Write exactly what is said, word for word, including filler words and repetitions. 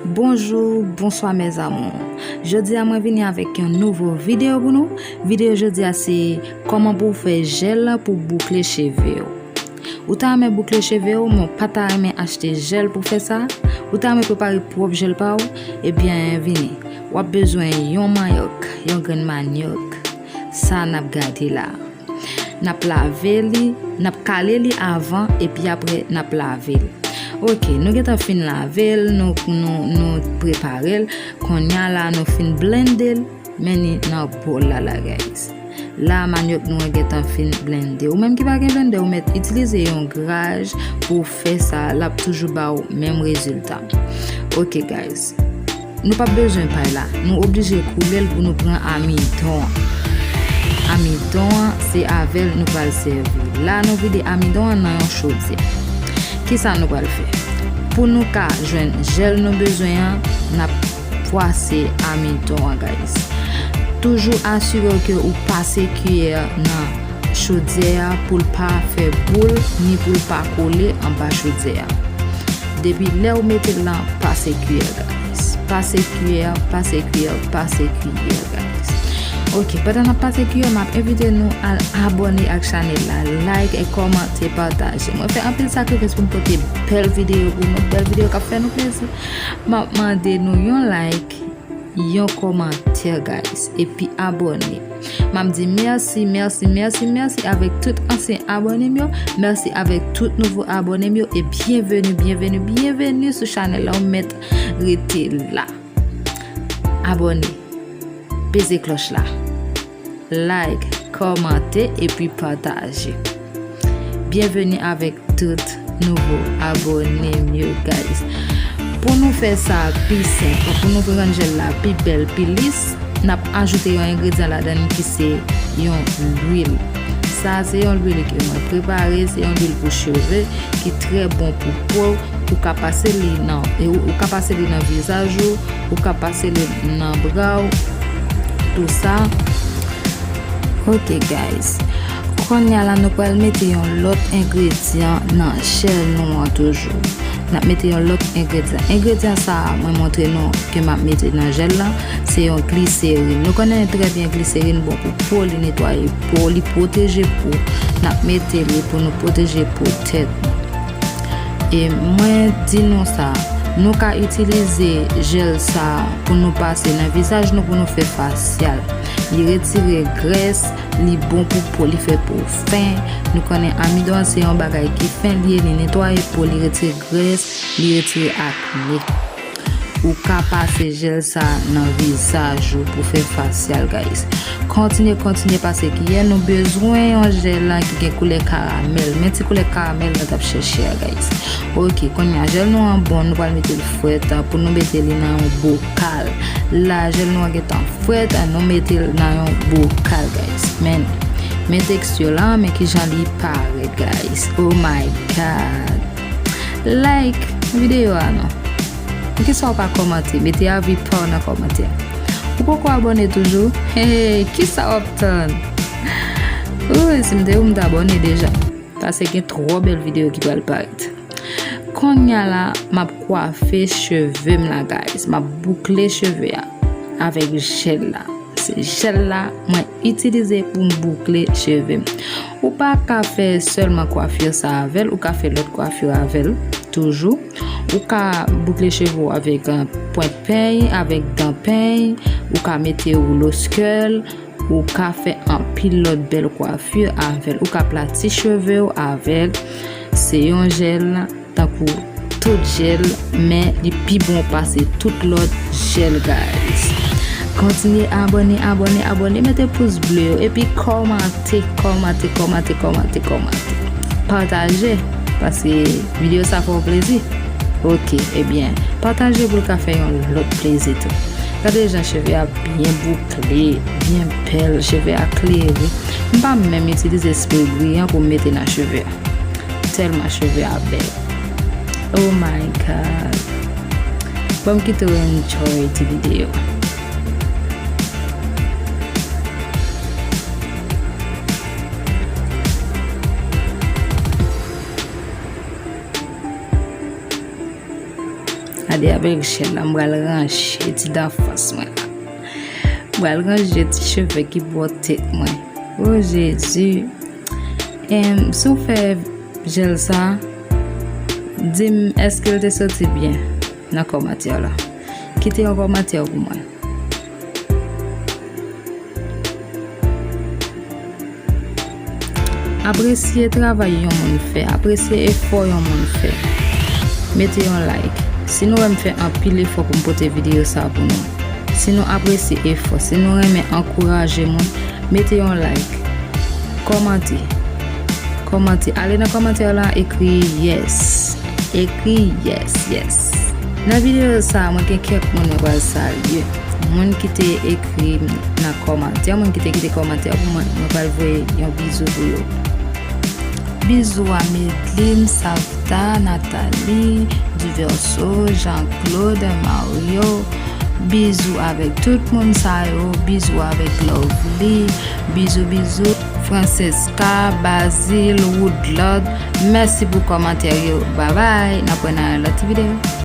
Bonjou, bonswa mes amours. Jodi a mwen vini avèk yon nouvo videyo pou nou. Videyo jodi a se kòman pou w fè jèl pou boukle cheve w. Ou ta renmen boukle cheve w, men w pa ta renmen achte jèl pou fè sa? Ou ta renmen prepare pwòp jèl pa w? Ebyen, vini. W ap bezwen yon manyòk, yon grenn manyòk. Sa n ap gade la. N ap lave li, n ap kale li avan, epi apre n ap lave l. Ok, nou gentan fin lave l, nou, nou, nou prepare l. Kounye a la, nou fin blende l, men li nan bòl la, la, guys. La, manyòk nou an gentan fin blende. Ou menm ki pa gen blendè, ou mèt itilize yon graj pou w fè sa, l ap toujou ba w menm rezilta. Ok, guys. Nou p ap bezwen pay la. Nou oblije koule l pou nou pran amidon an. Amidon an, se avè l nou pral sèvi. La, nou vide amidon an nan yon chodyè. Kisa nou pral fè? Pou nou ka jwenn jèl nou bezwen an, n ap fwase amidon an, guys. Toujou asire w ke ou pase kiyè nan chodyè a pou l pa fè boul, ni pou l pa kole anba chodyè a. Depi lè w mete l lan, pase kiyè, guys. Pase kiyè, pase kiyè, pase kiyè, guys. Ok, pandan n ap pase kiyè, m ap envite nou al abòne ak chanèl la, like, e kòmante, pataje. Mwen fè anpil sakrifis pou m pote bèl videyo pou nou, bèl videyo k ap fè nou plezi. M ap mande nou yon like, yon kòmantè, guys, epi abòne. M ap di mèsi, mèsi, mèsi, mèsi avèk tout ansyen abòne m yo. Mèsi avèk tout nouvo abòne m yo. E byenveni, byenveni, byenveni sou chanèl la. Ou mèt rete la. Abòne. Peze klòch la. Like, kòmante, epi pataje. Byenveni avèk tout nouvo abòne m yo, guys. Pou nou fè sa pi senp, pou nou rann jèl la pi bèl, pi lis, n ap ajoute yon engredyan ladan l ki se yon lwil. Sa se yon lwil ke mwen prepare, se yon lwil pou cheve ki trè bon pou po. Ou ka pase li nan, e ou, ou ka pase li nan vizaj ou, ou ka pase li nan bra w, tou sa. Ok, guys. Kounye a la, nou pral mete yon lòt engredyan nan jèl nou an toujou. N ap mete yon lòt engredyan. Engredyan sa a, mwen montre nou ke m ap mete nan jèl la, se yon gliserin. Nou konnen trè byen gliserin bon pou po, li netwaye po, li pwoteje po. N ap mete li pou nou pwoteje po tèt nou. E mwen di nou sa, nou ka itilize jèl sa pou nou pase nan vizaj nou, pou nou fè fasyal. Li retire grès, li bon pou po, li fè po fen. Nou konnen amidon an se yon bagay ki fen li ye, li netwaye po, li retire grès, li retire akne. Ou ka pase jèl sa nan vizaj ou pou fè fasyal, guys. Kontinye, kontinye pase kiyè. Nou bezwen yon jèl lan ki gen koulè karamèl. Men ti koulè karamèl nou t ap chèche a, guys. Ok, kounye a jèl nou an bon, nou pral mete l frèt pou nou mete li nan yon bokal. La, jèl nou an gentan frèt, nou mete l nan yon bokal, guys. Men, men teksti la, men kijan li parèt, guys. Oh my God. Like videyo a non. Poukisa w pa kòmante? Mete avi pa w nan kòmantè. Ou poko abòne toujou? Hey, kisa w ap tann? Wi, si m te ou, m t abòne deja. Paske gen twò bèl videyo ki pral parèt. Kounye a la, m ap kwafe cheve m la, guys. M ap boukle cheve a avèk jèl la. Se jèl la mwen itilize pou m boukle cheve m. Ou pa ka fè sèlman kwafi sa avè l, ou ka fè lòt kwafi avè l toujou. Ou ka boukle cheve w avèk, eh, pwent peny, avèk dan peny, ou ka mete woulo skèl, ou ka fè anpil lòt bèl kwafi avè l. Ou ka plati cheve w avè l. Se yon jèl tankou tout jèl, men li pi bon pase tout lòt jèl, guys. Kontinye abòne, abòne, abòne, mete pous ble yo, epi kòmante, kòmante, kòmante, kòmante, kòmante. Pataje, paske videyo sa fè w plezi. Ok, ebyen, pataje pou l ka fè yon lòt plezi tou. Gade jan cheve a byen boukle, byen bèl, cheve a klere. M pa menm itilize spre briyan pou m mete nan cheve a. Tèlman cheve a bèl. Oh my God. Bon, m kite w enjoy ti videyo. Gade avèk jèl la, m pral ranje ti danfans mwen la. M pral ranje ti cheve ki bò tèt mwen. O Jezi. Em, si w fè jèl sa, di m èske l te soti byen nan kòmantè la. Kite yon kòmantè pou mwen. Apresye travay yon moun fè, apresye efò yon moun fè. Mete yon like. Si nou wè m fè anpil efò pou m pote videyo sa pou nou, si nou apresye efò, si nou renmen ankouraje moun, mete yon like. Kòmante. Kòmante. Ale nan kòmantè la, ekri yes. Ekri yes, yes. Nan videyo sa, mwen gen kèk moun mwen pral salye. Moun ki te ekri m nan kòmantè, moun ki te kite kòmantè pou mwen, mwen pral voye yon bizou pou yo. Bizou a Medline, Savta, Nathalie, Diverso, Jean-Claude, Mario. Bizou avèk tout moun sa yo. Bizou avèk Lovely. Bizou, bizou. Francesca, Basil, Woodlord. Mèsi pou kòmantè yo. Babay. N ap wè nan yon lòt videyo.